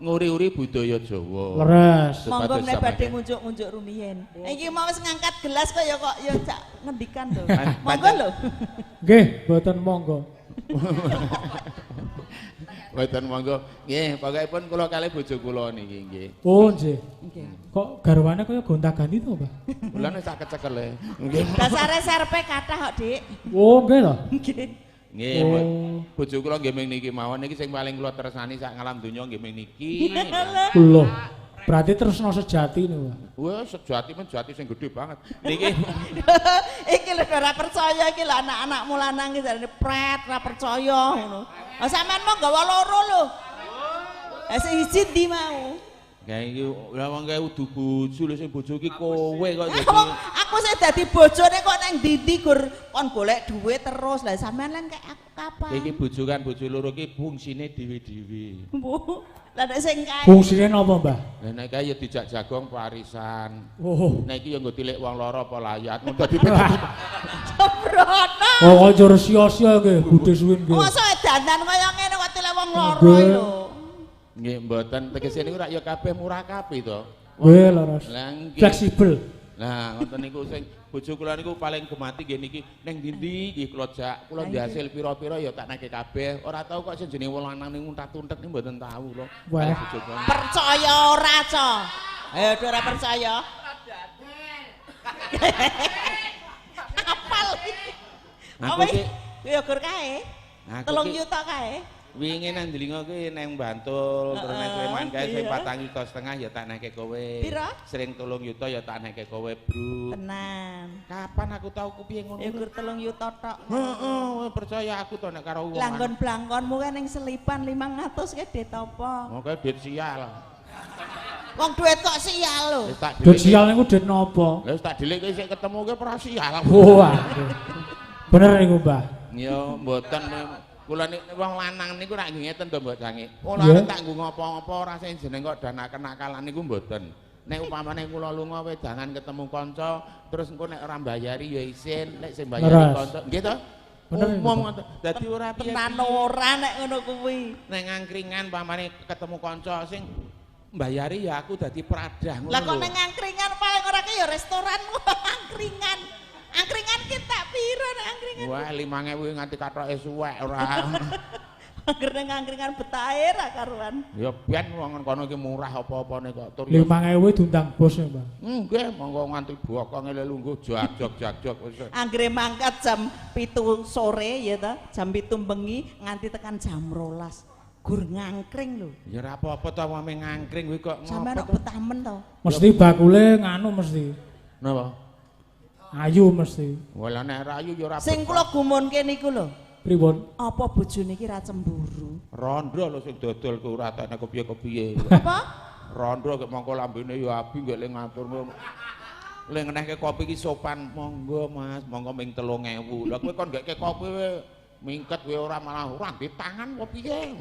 Nguri-uri budaya Jawa. Leres. Monggo nek badhe ngunjuk-ngunjuk rumiyin. Iki mau wis ngangkat gelas kok ya kok ya cak ngendikan lho. Monggo lho. Nggih, mboten monggo. Mboten monggo. Nggih, pokokipun kula kalih bojo kula niki nggih. Oh, nggih. Nggih. Kok garwane kaya gonta-ganti to, Mbah? Kula nek sak kecekele. Nggih. Dasare serpe kathah kok, Dik. Oh, nggih to. Nggih. Nggih, Oh. bojo kula nggih ming niki mawon niki sing paling kula tresnani sak ngalam donya nggih ming niki. Lho. Berarti tresna sejati niku, Mbah. Wah, sejati men jati sing gedhe banget. Niki iki lho ora percaya iki lho anak-anakmu lanang iki jarene pret ora percaya ngono. Lah sampean mau gawa loro lho. Lah sing siji ndi mau? Kae iki lah wong kae udu bojo lho sing bojo iki kowe kok dadi. Aku sing dadi bojone kok nang ndi-ndi gur kon golek dhuwit terus. Lah sampean lan kayak aku kapan? Iki bojo kan bojo loro iki fungsine dhewe-dhewe. Bu, lah nek sing kae. Fungsine napa, Mbah? Lah nek kae ya dijak jagong warisan. Oh. Nek iki ya nggo tilik wong lara apa layat. Ngono dadi Sembrono. Oh, kok njur sia-sia nggih, Bude Suwin nggih. Mosok dandan kaya ngene kok tilik wong lara lho. Nggih mboten tegese niku rak ya kabeh murakabi to. Nggih, leres. Lah nggih. Fleksibel. Lah ngoten niku sing bojo kula niku paling gemati nggih niki ning ndi-ndi nggih kula jak, kula hasil pira-pira ya tak nake kabeh. Ora tau kok sing jenenge wong lanang niku untat-untet niku mboten tau kula. Wah. Bojo kula. Percaya ora, Co? Ayo ora percaya. Apal. Aku ki ya gur kae. 3 yuta kae. Wingi nang Dlingo kuwi nang Bantul, terus nang Sleman kae sing 4,5 yuta ya tak nake kowe. Pira? Sering 3 yuta ya tak nake kowe, Bro. Tenan. Kapan aku tau ku piye ngono? Ya gur 3 yuta tok. Heeh, percaya aku to nek karo wong. Langgon blangkonmu kan ning selipan 500 ke det apa? Oh, kae duit sial. Wong duit kok sial lho. Duit sial niku duit napa? Lah wis tak delik kowe sik ketemu kowe ora sial. Wah. Bener niku, Mbah. Ya mboten. Kula niku wong lanang niku rak nggih ngeten to Mbok Cangi. Kula arep tak nggo ngopo-ngopo ora sing jeneng kok dana kenakalan niku mboten. Nek upamane kula lunga wedangan ketemu kanca, terus engko nek ora mbayari ya isin, nek sing mbayari kanca. Nggih to? Umum ngoten. Dadi ora piye. Tenan ora nek ngono kuwi. Nek ngangkringan pamane ketemu kanca sing mbayari ya aku dadi pradah ngono. Lah kok nek ngangkringan paling ora ki ya restoran angkringan. Angkringan ki tak piro nek angkringan? Wah, 5.000 nganti kathoke suwek ora. Angger ning angkringan betahe ra karuan. Ya ben wong kono iki murah apa-apane kok. Tur 5.000 diundang bos ya, Mbah. Nggih, monggo nganti bokonge le lungguh jajog-jajog wis. Anggere mangkat jam 7 sore ya ta, jam 7 bengi nganti tekan jam 12. Gur ngangkring lho. Ya ora apa-apa ta wong ngangkring kuwi kok ngopo. Sampeyan kok betah men to. Mesti bakule nganu mesti. Napa? Ayu mesti. Wah nek ora ayu ya ora. Sing kula gumunke niku lho. Pripun? Apa bojone iki ra cemburu? Rondo lho sing dodol ku ora tekne kepiye-kepiye. Apa? Rondo kek mongko lambene ya abi nggih le ngatur. Le ngenehke kopi iki sopan, monggo Mas, monggo ming 3.000. Lah kowe kon nggeke kopi kowe mingket kowe ora malah ora di tangan apa piye.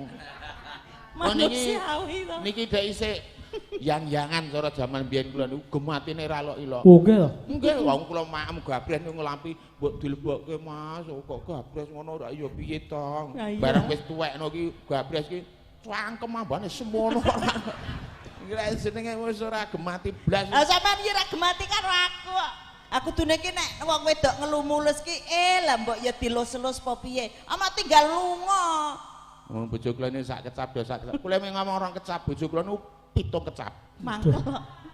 Manusiawi to. Niki dek isik yang-yangan cara jaman biyen kula niku gematine ra lok-ilok. Oh nggih to. Nggih, wong kula maem gabres niku nglampi mbok dilebokke Mas, kok gabres ngono ora ya piye to. Bareng wis tuwekno ki gabres ki cangkem ambane semono kok. Iki lek jenenge wis ora gemati blas. Lah sampean iki ora gemati karo aku kok. Aku dune ki nek wong wedok ngelumulus ki lah mbok ya dilus-elus apa piye. Ama tinggal lunga. Wong bojo kula niku sak kecap do sak kecap. Kula ngomong orang kecap bojo kula niku 7 kecap. Mangkel.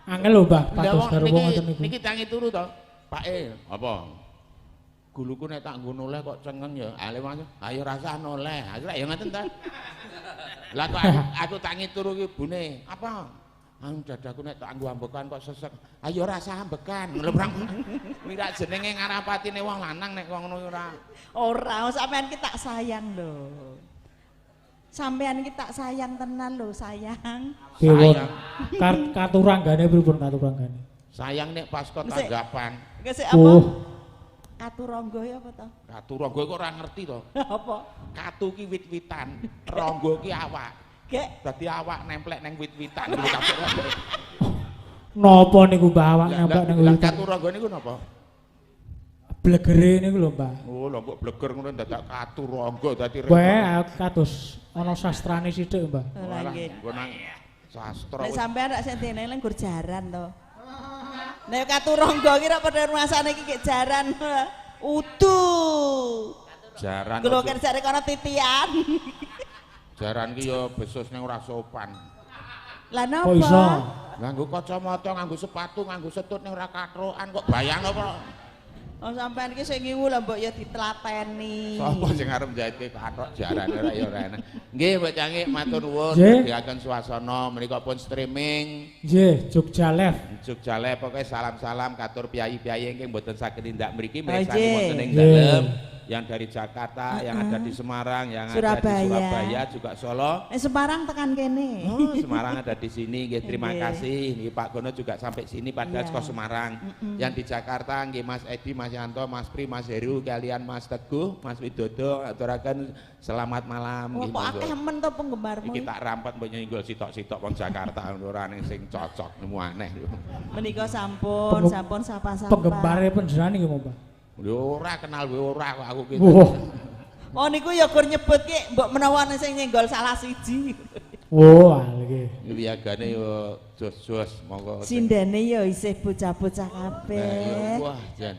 Angel lho, Mbah, pados garwa ngoten niku. Niki tangi turu to. Pake, apa? Guluku nek tak nggo noleh kok cengeng ya. Ale Mas, ayo rasah noleh. Aku lek ya ngoten ta. Lah kok aku tangi turu ki bune, apa? Anu dadaku nek tak nggo ambekan kok sesek. Ayo rasah ambekan. Lho prang. Kuwi rak jenenge ngarapatine wong lanang nek wong ngono ora. Ora, sampean ki tak sayang lho. Sampean iki tak sayang tenan lho, sayang. Sayang. Katuranggane pripun katuranggane? Sayang nek pas kok tanggapan. Sik apa? Katurangga ya apa to? Katurangga kok ora ngerti to. Apa? Katu ki wit-witan, rangga ki awak. Gek. Dadi awak nemplek nang wit-witan niku kabeh. Napa niku Mbah awak nemplek nang wit-witan? Katurangga niku napa? Blegere niku lho, Mbah. Oh, lho kok bleger ngono dadak katurangga dadi repot. Wah, kados ana sastrane sithik, Mbah. Lah nggih. Engko nang Sastra. Nek sampean rak sing dieneng gur jaran to. Nek katurangga ki rak padha rumasane iki gek jaran. Udu. Jaran. Kulo kerjane kono titian. Jaran ki ya besus ning ora sopan. Lah napa? Kok iso? Nganggo kacamata, nganggo sepatu, nganggo setut ning ora katrokan kok bayang apa? Oh sampean iki sing ngiwu lho mbok ya ditlateni. Sapa sing arep njahitke kathok jarane ora ya ora enak. Nggih Mbak Cangik matur nuwun nggih suasana menika pun streaming. Nggih, Jogja Live. Jogja Live pokoke salam-salam katur piyayi-piyayi ingkang mboten saged tindak mriki mirsani wonten ing dalem. Yang dari Jakarta, yang ada di Semarang, yang Surabaya. Ada di Surabaya, juga Solo. Semarang tekan kene. Oh, Semarang ada di sini, nggih terima kasih. Nggih Pak Gono juga sampai sini padahal saka Semarang. Yang di Jakarta nggih Mas Edi, Mas Yanto, Mas Pri, Mas Heru, kalian Mas Teguh, Mas Widodo aturaken selamat malam. Wah, kok akeh men to penggemarmu. Iki tak rampet mbok nyenggol sitok-sitok wong Jakarta ora ning sing cocok nemu aneh. Menika sampun, sampun sapa-sapa. Penggemare panjenengan iki Pak. Lho ora kenal kowe ora kok aku ki. Oh niku ya gur nyebut ki mbok menawa ana sing nyenggol salah siji. Oh, iki. Wiyagane yo jos-jos monggo. Sindene ya isih bocah-bocah kabeh. Wah, jan.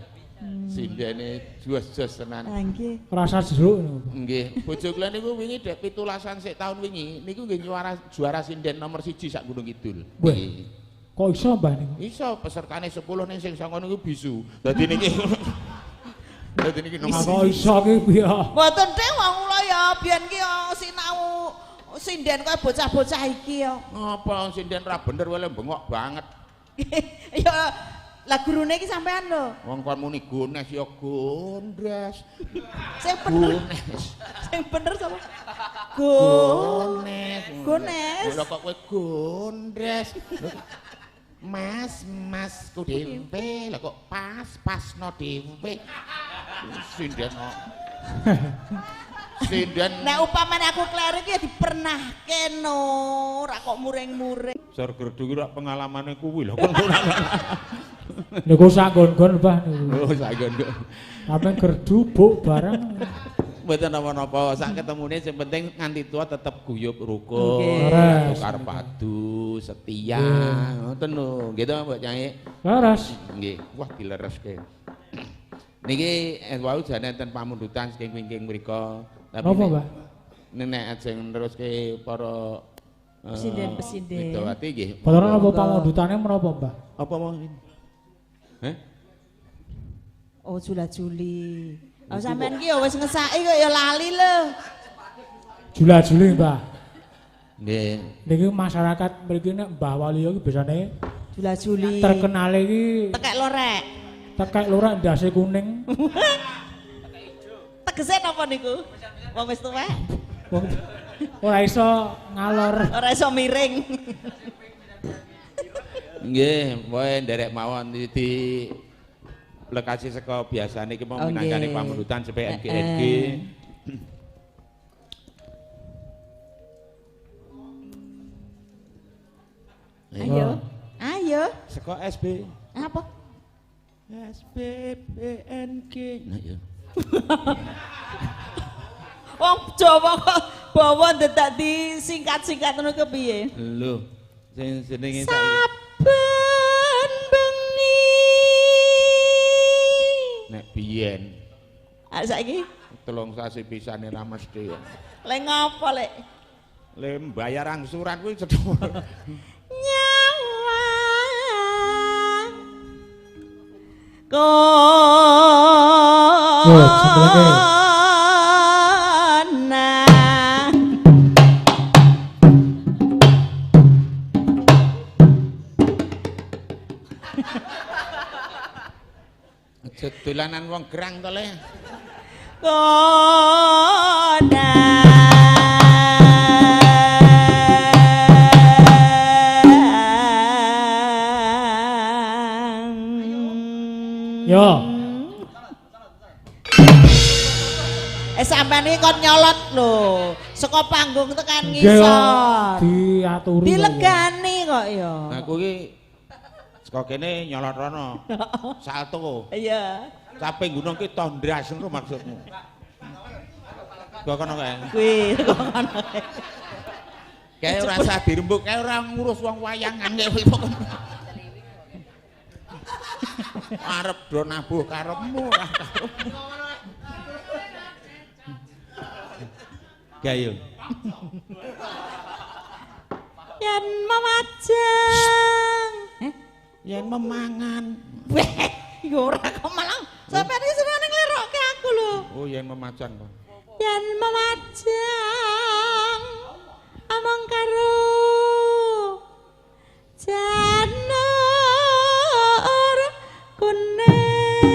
Sindene jos-jos tenan. Ha nggih. Rasa jeruk niku. Nggih, bojo kula niku wingi dek 17-an sik taun wingi niku nggih juara sinden nomor 1 sak Gunung Kidul. Nggih. Kok iso Mbah niku? Iso, pesertane 10 ning sing 9 niku bisu. Dadi niki dadi niki nomor kok iso ki piye? Mboten deh wong kula ya biyen ki sinau sinden kaya bocah-bocah iki ya. Ngapa sinden ra bener wae bengok banget. Ya lah gurune iki sampean lho. Wong kon muni gones ya gondres. Sing bener. Sing bener sapa? Gones. Gones. Lho kok kowe gondres. Mas, masku dhewe, lha kok pas-pasno dhewe. Sinden kok. Sinden. Nek upamane aku kleru iki ya dipernahke no, ora kok muring-muring. Sor gerdu ki rak pengalamane kuwi lho kok. Niku sak nggon-nggon, Mbah niku. Oh, sak nggon-nggon. Sampe gerdu buk bareng. Mboten napa-napa, sak ketemune sing penting nganti tua tetep guyub rukun, tukar padu, setia, ngoten lho. Nggih to Mbak Cangik? Leres. Nggih, wah dilereske. Niki wau jane enten pamundutan saking wingking mriku. Tapi napa, Mbah? Nek ajeng neruske para pesinden-pesinden. Widowati nggih. Boten napa pamundutane menapa, Mbah? Apa mau? Heh? Oh, jula-juli. Oh, sampean ki ya wis ngesaki kok ya lali lho. Jula-juli, Mbah. Nggih. Niki masyarakat mriki nek Mbah Waluyo iki biasane jula-juli. Terkenal iki tekek lorek. Tekek lorek ndase kuning. Tekek ijo. Tegese napa niku? Wong wis tuwek. Wong ora iso ngalor. Ora iso miring. Nggih, pokoke nderek mawon di lokasi saka biasane iki mau minangkani pamundutan sampai NGNG. Ayo. Ayo. Saka SB. Apa? S B B N G. Nah ya. Wong Jawa kok bawa ndedak disingkat-singkat ngono kepiye? Lho, sing jenenge saiki. Saben bengi. Nek biyen. Ah saiki 3 sasi pisane ra mesti. Le ngopo, Lek? Le mbayar angsuran kuwi cedhak. Nyawang kona. Aja dolanan wong gerang to, Le. Kona. Yo. Sampean iki kon nyolot lho. Saka panggung tekan ngisor. Diaturi. Dilegani kok ya. Aku iki saka kene nyolot rono. Salto. Iya. Caping gunung ki tondras ngono maksudmu. Kok kono kae. Kuwi kok kono kae. Kae ora usah dirembuk, kae ora ngurus wong wayangan kae. Arep do nabuh karepmu ora karepmu. Gayo. Yen memajang. Yen memangan. Weh, ya ora kok malah sampeyan iki senengane nglerokke aku lho. Oh, yen memajang kok. Yen memajang among karo janur kuning.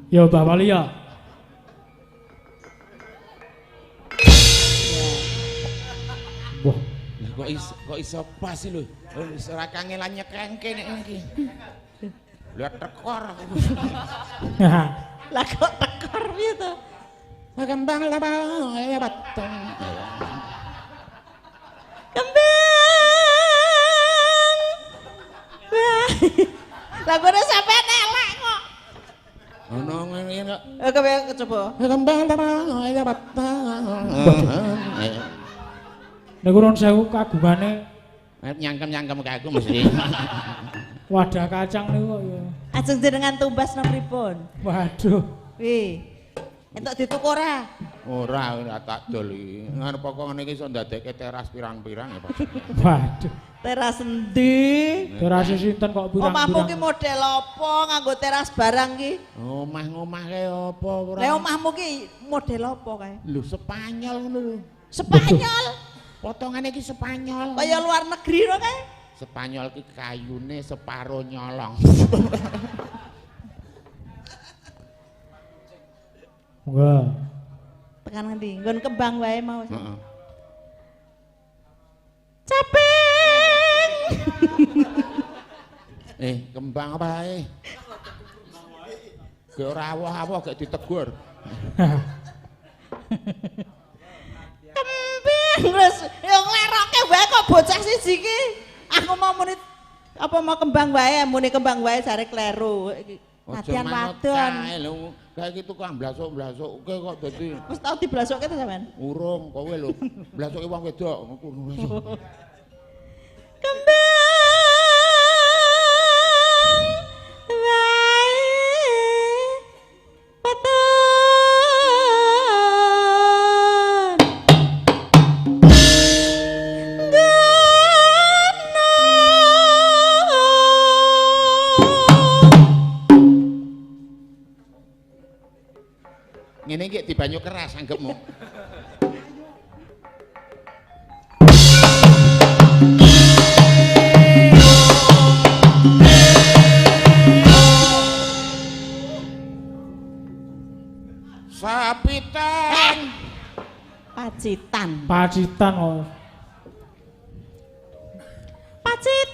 Yo Mbah Wali ya. Wah, lah kok iso pas sih lho. Wis ora kangelan nyekengke nek iki. Lah tekor aku. Lah kok tekor piye to? Kembang labang batang. Kembang. Lagune sampean elek kok. Ono ngene kok. Kembang coba. Kembang labang batang. Niku nuwun sewu kagungane nyangkem-nyangkem ke aku mesti. Wadah kacang niku kok ya. Ajeng jenengan tumbas napa pripun? Waduh. Wih. Entuk dituku ora? Ora, ora tak dol iki. Ngarep kok ngene iki iso ndadekke teras pirang-pirang ya, Pak. Waduh. Teras endi? Teras sinten kok pirang-pirang? Omahmu ki model apa nganggo teras barang ki? Omah-omah kae apa ora? Lah omahmu ki model apa kae? Lho Spanyol ngono lho. Spanyol? Potongane iki Spanyol. Kaya luar negeri lho kae. Spanyol ki kayune separo nyolong. Monggo. Tekan ngendi? Nggon kembang wae mau. Heeh. Caping. Kembang apa ae? Gek ora awoh-awoh gek ditegur. Kembang terus ya nglerokke wae kok bocah siji iki. Aku mau muni apa mau kembang wae, muni kembang wae jare kleru. Latihan wadon. Lho, kayak gitu kok blasuk-blasukke kok dadi. Wis tau diblasukke ta sampean? Urung, kowe lho. Blasuke wong wedok. Kembang wae weton. Ngene iki dibanyu keras anggepmu. Sapitan. Pacitan. Pacitan kok. Pacitan.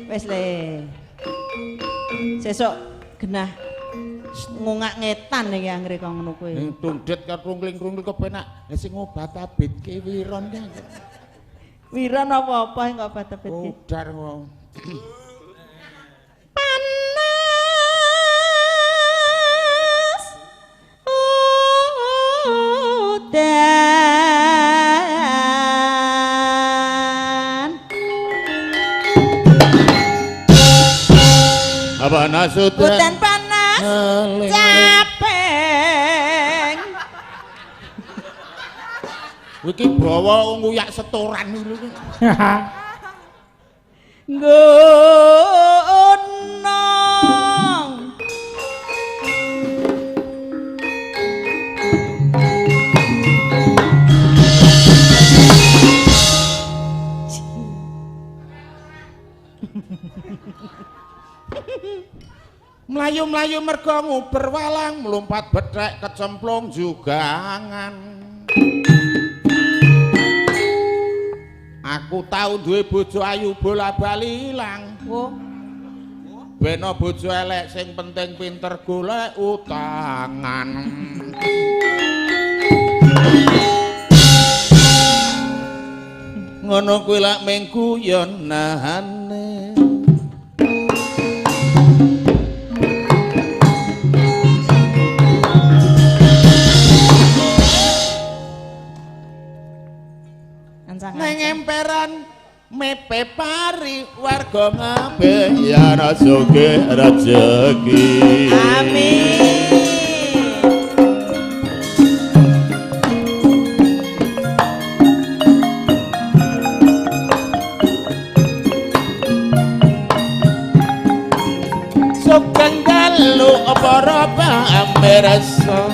Wes le. Sesuk genah ngungak ngetan iki anggere kok ngono kuwi. Ning tundhet karo rungling-rungling kepenak. Lah sing obat abitke Wiron kae. Wiron apa-apa sing obat abitke. Udar kok. Panas udan. Panas udan panas capeng. Iki bawa nguyak setoran lho. Nggonong. Mlayu-mlayu mergo nguber walang, mlumpat bethek kecemplung jugangan. Aku tau duwe bojo ayu bola-bali ilang. Wo. Beno bojo elek sing penting pinter golek utangan. Ngono kuwi lak mung guyonane. Neng emperan mepe pari warga ngabe ya rasoge rejeki. Amin. Sugeng dalu para pamirsa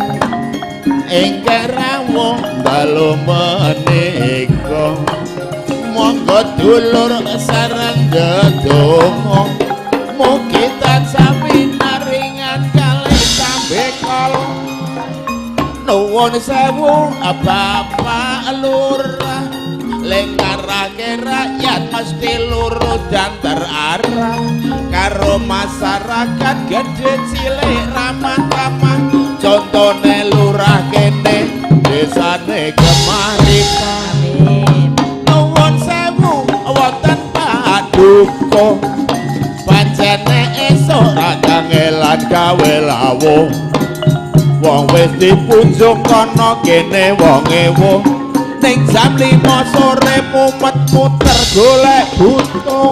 ingkang rawuh dalu menika, monggo dulur sareng ndedonga mugi tansah pinaringan kalih tambekol. Nuwun sewu Bapak Lurah, lengarake rakyat mesti lurus dan terarah karo masyarakat gede cilik ramah tamah, contone lurah kene desane Gemah Ripah. Amin. Nuwun sewu wonten paduka pancene esuk ra kangelan gawe lawuh, wong wis dipunjung kono kene wong ewuh, ning jam 5 sore mumet muter golek buta.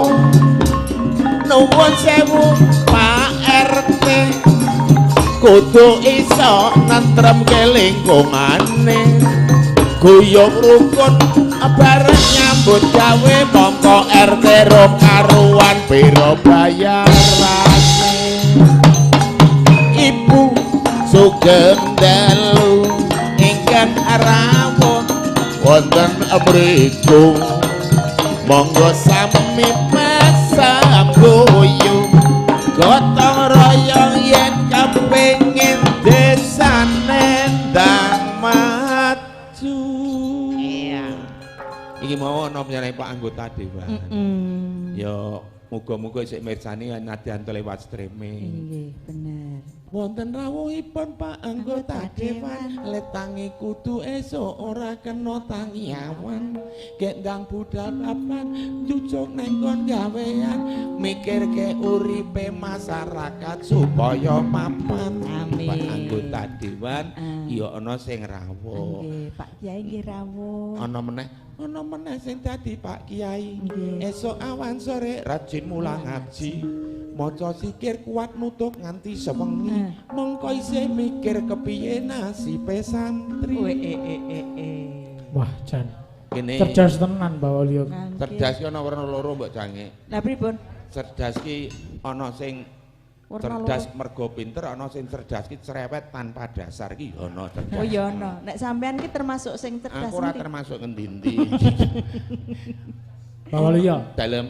Nuwun sewu Pak RT kudu iso nentremke lingkungane, guyub rukun bareng nyambut gawe mongko RT ro karuan pira bayarane. Ibu sugeng dalu ingkang rawuh wonten mriku, monggo sami pasamboyo gotong royong yen kepengin desane ndang maju. Iya. Iki mau ana penyanyi Pak anggota dewan. Ya muga-muga isih mirsani nadyan lewat streaming. Nggih, bener. Wonten rawuhipun Pak anggota dewan, letangi kudu esuk ora kena tangi awan. Gendang budal papan jujuk neng nggon gawean, mikirke uripe masyarakat supaya mapan. Amin. Pak anggota dewan ya ana sing rawuh. Nggih, Pak Kiai nggih rawuh. Ana meneh sing dadi Pak Kiai. Nggih. Esuk awan sore rajin mulang ngaji, maca sikir kuat nutuk nganti sewengi, mongko isih mikir kepiye nasibe santri. Wah, jan. Kene cerdas tenan Mbak Waluyo. Cerdas ki ana werna loro mbok jange. Lah pripun? Cerdas ki ana sing cerdas mergo pinter, ana sing cerdas ki cerewet tanpa dasar ki ya ana cerdas. Oh ya ana. Nek sampean ki termasuk sing cerdas. Aku ora termasuk ngendi-endi. Mbak Waluyo. Dalem.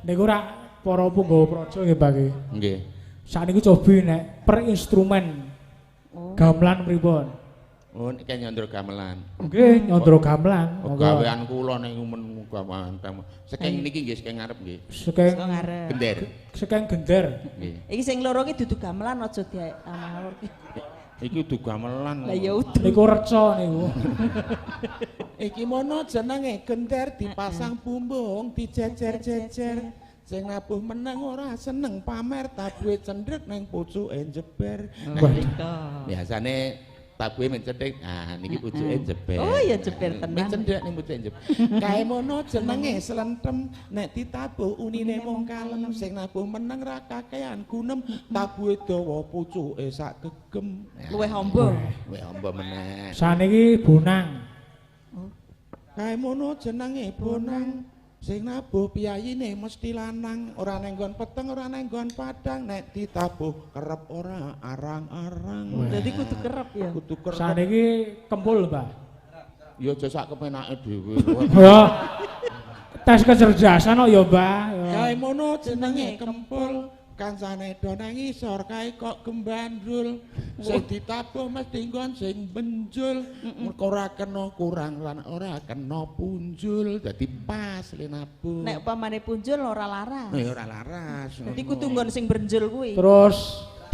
Niku rak para punggawa praja nggih Pak nggih. Nggih. Sakniki cobi nek per instrumen gamelan pripun? Oh nek nyandra gamelan. Nggih, nyandra gamelan. Gawean kula nek men gamelan. Saking niki nggih saking ngarep nggih. Saking ngarep. Gender. Saking gender. Nggih. Iki sing loro iki dudu gamelan aja diamawur. Iki dudu gamelan. Lah ya udu. Niku reca niku. Iki mono jenenge gender dipasang bumbung dijejer-jejer. Sing nabuh meneng ora seneng pamer, tabuhe cendhek nang pucuke jeber. Biasane tabuhe mencendhek, ah niki pucuke jeber. Oh iya jeber tenan. Mencendhek ning pucuke jeber. Kae mono jenenge slentem, nek ditabuh unine mung kalem, sing nabuh meneng ra kakean gunem, tabuhe dawa pucuke sak gegem. Luwih amba. Luwih amba meneh. Saniki bonang. Kae mono jenenge bonang. Sing nabuh piyayine mesti lanang, ora neng nggon peteng, ora neng nggon padang, nek ditabuh kerep ora arang-arang. Dadi kudu kerep ya. Kudu kerep. Saniki kempul, Mbah. Ya aja sak kepenake dhewe. Ya. Tes kecerdasan kok ya, Mbah. Ya. Kae mono jenenge kempul, kancane do nang ngisor kae kok gembandul. Sing ditabuh mesti nggon sing benjul. Mergo ora kena kurang lan ora kena punjul. Dadi pas le nabuh. Nek upamane punjul ora laras. Ya ora laras. Dadi kudu nggon sing brenjul kuwi. Terus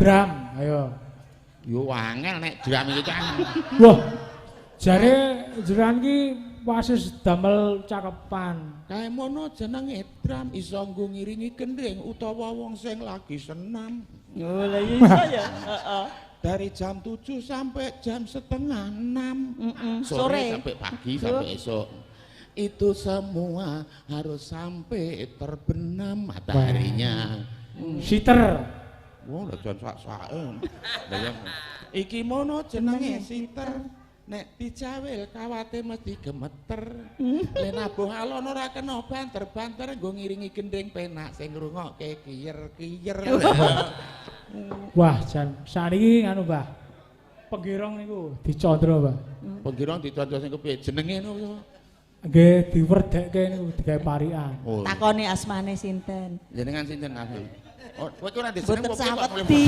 drum, ayo. Yo angel nek drum iki kan. Wah. Jare jeran ki wasis damel cakepan. Kae mono jenenge drum iso nggo ngiringi gendring utawa wong sing lagi senam. Oh, lah iya iso ya. Heeh. Dari jam 7 sampai jam 5:30. Sore. Sampai pagi sampai esok. Itu semua harus sampai terbenam mataharinya. Siter. Wah, lah jan sak-sake. Lah ya. Iki mono jenenge siter. Nek dicawil kawate mesti gemeter. Le nabuh alon ora kena banter-banter nggo ngiringi gendring penak sing ngrungokke kiyer-kiyer. Wah, jan saniki anu, Mbah. Penggirong niku dicandra, Mbah. Penggirong dicandra sing kepiye? Jenenge ngono. Nggih, diwerdekke niku digawe parikan. Oh. Takoni asmane sinten? Jenengan sinten asmane? Oh, kowe ki ora diseneng Mboten apa piye kok mulai- sawedi.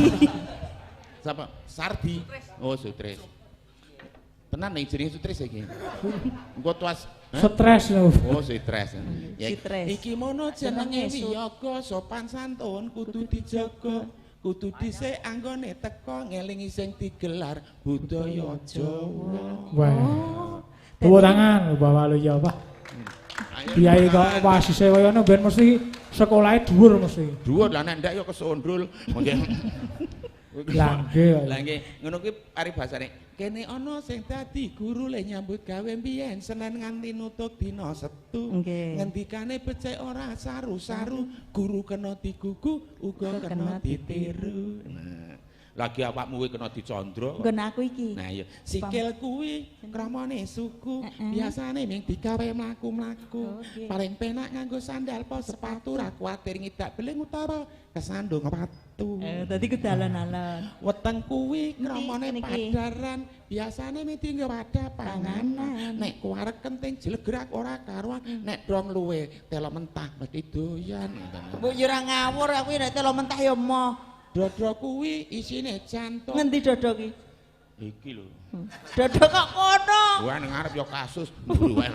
Sapa? Sardi. Oh, Sutris. Tenan ning jenenge Sutris iki. Engko tuas. Hah? Stres niku. Oh, stres. Ya, Stres. iki mono jenenge Jenenge wiyaga, sopan santun kudu dijaga. Kudu dhisik anggone teka ngelingi sing digelar budaya Jawa. Wah. Tepuk tangan Mbah Waluyo, Pak. Ayo, Kiai kok wasise kaya ngono ben mesti sekolahe dhuwur mesti. Dhuwur lah nek ndak ya kesondrul. Mungkin. Lah nggih. Lah nggih, ngono kuwi paribasane. Kene ana sing dadi guru le nyambut gawe mbiyen Senin nganti nutuk dina Setu. Nggih. Ngendikane becik ora saru-saru, guru kena digugu, uga kena ditiru. Nah, lagi awakmu kuwi kena dicandra. Nggon aku iki. Nah iya, sikil kuwi kramane suku, biasane ming digawe mlaku-mlaku. Oke. Paling penak nganggo sandal po sepatu ra kuwatir ngidak beling utawa kesandung watu. Dadi kudu alon-alon. Weteng kuwi kramane Niki. padaran, biasane ming dienggo wadah panganan. Nek kuwarek kenting jlegrak ora karuan, nek dong luwe telo mentah mesti doyan. Mbok yo ora ngawur aku nek telo mentah ya emoh. Dodo kuwi isine jantung. Ngendi dodo ki? Iki lho. Dodo kok kono. Wah nang ngarep ya kasus. Mburu wae.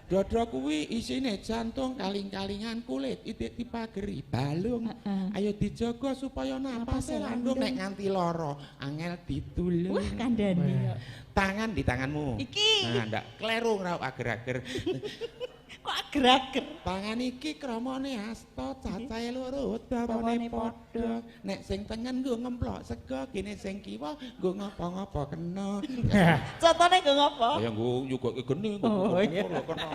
Dodo kuwi isine jantung kaling-kalingan kulit itik dipageri balung. Ayo dijaga supaya napase landung nek nganti lara angel ditulung. Wah kandhane kok. Tangan di tanganmu. Iki. Nah, ndak kleru ngraup ager-ager. Kok ager-ager. Tangan iki kramane asta cacahe loro dawane Dawane padha. Nek sing tengen nggo ngemplok sega, kene sing kiwa nggo ngopo-ngopo kena. Contone nggo ngopo? Ya nggo nyugokke geni nggo Oh, iya. kena.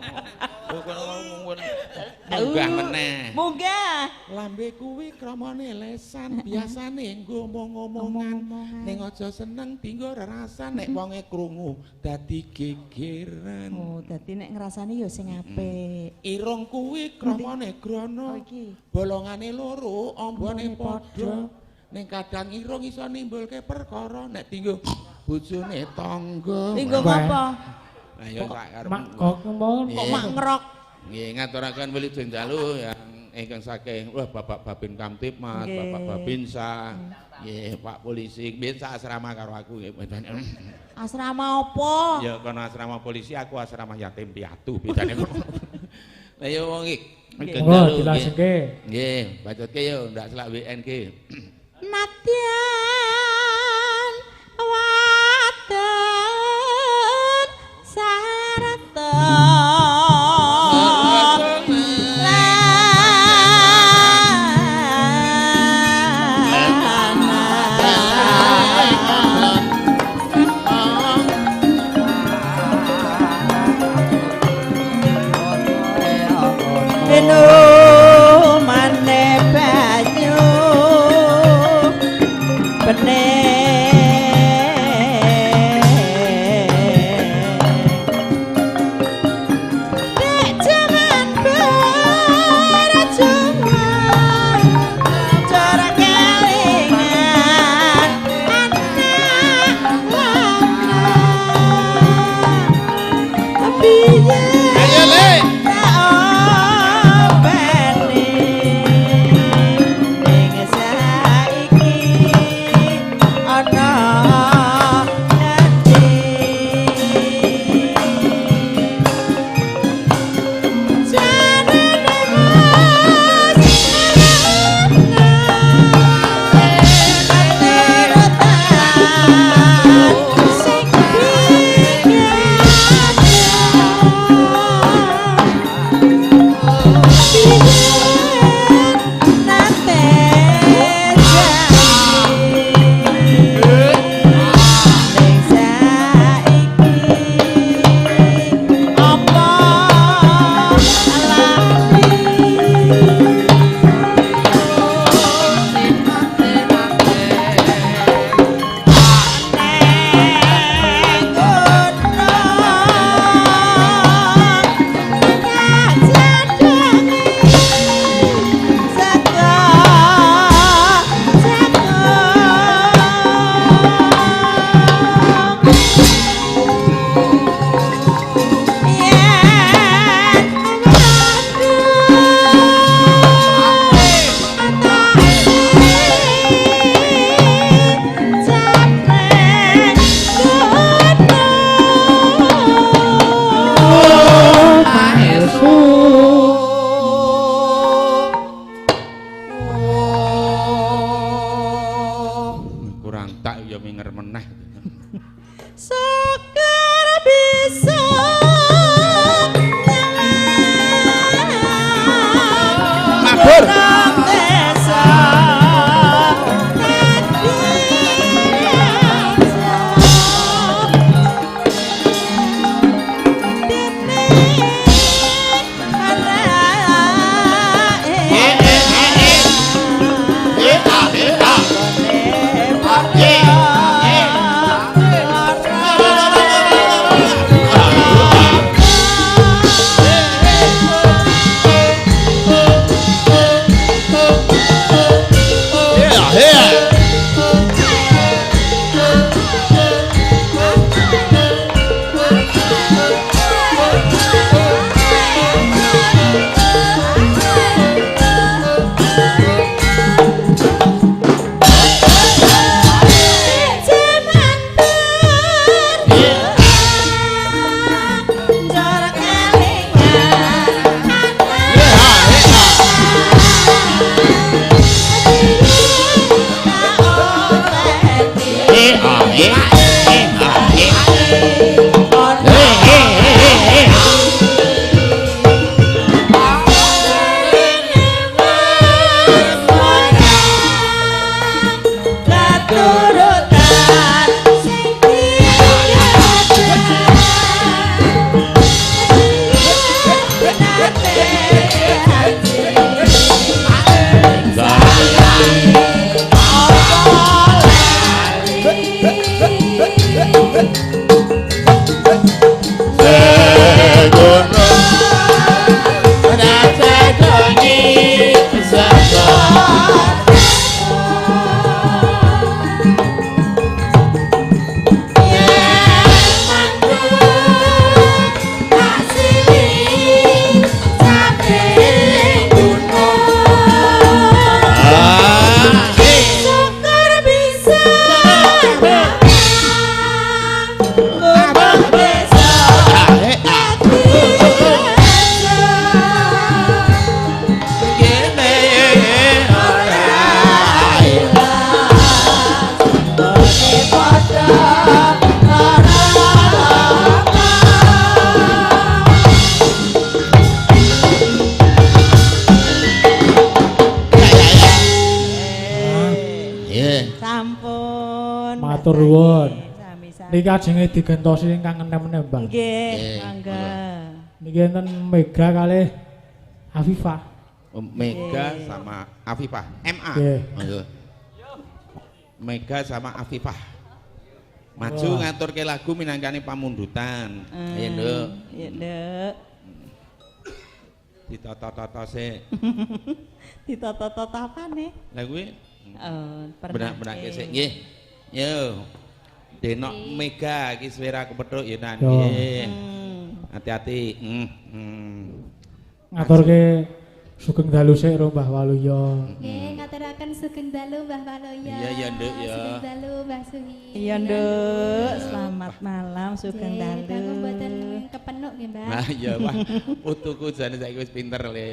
Munggah meneh. Munggah. Lambe kuwi kramane lesan, biasane nggo omong-omongan. Ning aja seneng dinggo rerasan nek wonge krungu dadi gegeran. Oh, dadi nek ngrasani ya sing apik. Irung kuwi kramane grana. Oh, iki. Bolongane loro, ambane Ambane padha. padha. Ning kadang irung iso nimbulke perkara nek dinggo bojone tangga. Dinggo Wah. ngopo? Lah ya sak karepmu. Mak kok ngomong Kok mak ngerok? Nggih, ngaturaken wilujeng dalu yang ingkang saking wah Bapak Babin Kamtibmas, Nggih. Bapak Babinsa, nggih Pak Polisi, biyen sak asrama karo aku nggih. Asrama opo? Ya kono asrama polisi, aku asrama yatim piatu bedane. Lah ya wong iki. Nggih. Monggo dilajengke. Nggih, bacotke yo ndak selak WN ki. Nadyan wadon sarata Mane banyu bening. Matur nuwun. Sami-sami. Niki ajenge digentosi ingkang enem-enem, Mbah. Nggih, Nggih, mangga. Niki enten Mega kalih Afifah. Oh, Mega sama Afifah. MA. Nggih. Monggo. Mega sama Afifah. Maju Wah. ngaturke lagu minangkani pamundutan. Ayo, Nduk. Iya, Nduk. Ditata-tata sik. Ditata-tata apane? Lah kuwi Oh, benak-benake sik nggih. Yo. Denok Mega iki suwira kepethuk ya Nan. Yo. Nggih. Hmm. Hati-hati. Hmm. Ngaturke sugeng dalu sik ro Mbah Waluyo. Nggih, ngaturaken sugeng dalu Mbah Waluyo. Iya, iya, Nduk, ya. Sugeng dalu Mbah Suhi. Iya, Nduk. Selamat malam, sugeng Nggih, dalu. Dangu mboten kepenuk nggih, Mbah. Nah iya wah putuku jane saiki wis pinter le.